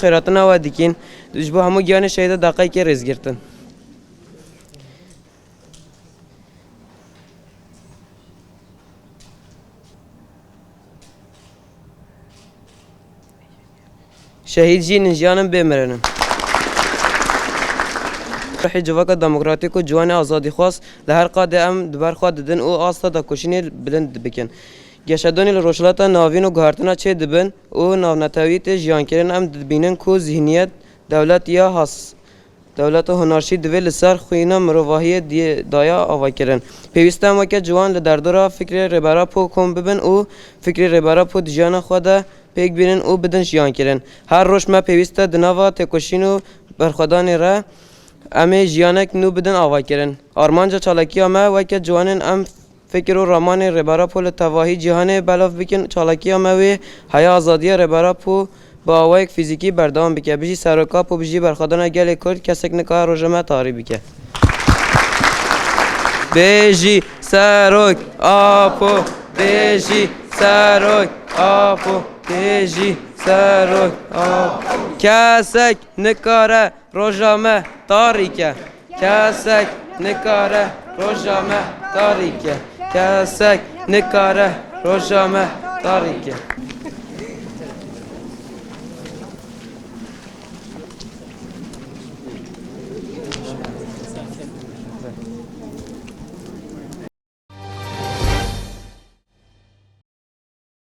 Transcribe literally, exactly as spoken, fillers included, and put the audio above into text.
Xêratina we dikîn. Ji bo hemû giyanê şehîda deqeyekê rêzgirtin. Şehîd jî nin jiyan in bê mirin in. Ruhê civaka demokratîk û ciwanê azadîxwaz li her qadê em di ber xwe didin û asta dakoşînê bilind bikin. Geşedanî li Rojhilata Navîn û guhertina çê dibin û navnetewî tê jiyankirin, em dibînin ku zihniyet dewlet ya has, dewleta honarşî divê li ser xwîna mirovahiyê diyê daya avakirin. Pêwîst e em weke ciwan li derdora fikrê Rêber Apo kom bibin û fikrê Rêber Apo di jiyana xwe de pêk bînin û bidin jiyankirin. Her roj me pêwîst e di nava têkoşîn û berxwedanê re em ê jiyanek nû bidin avakirin. Armanca çalakiya me weke ciwanên em fikir û ramanê Rêber Apo li tevahî cîhanê belav bikin. Çalakiya me wê heya azadiya Rêber Apo bi awayek fîzîkî berdewam bike. Bijî Serok Apo, bijî berxwedana gelê Kurd, kesek nikare roja me tarî bike. Bêjî Serok Apo, bêjî Serok Apo, bêjî Serok Apo. Kesek nikare roja me tarî ke. Kesek nikare roja me tarî ke. Kesek nikare roja me tarî ke.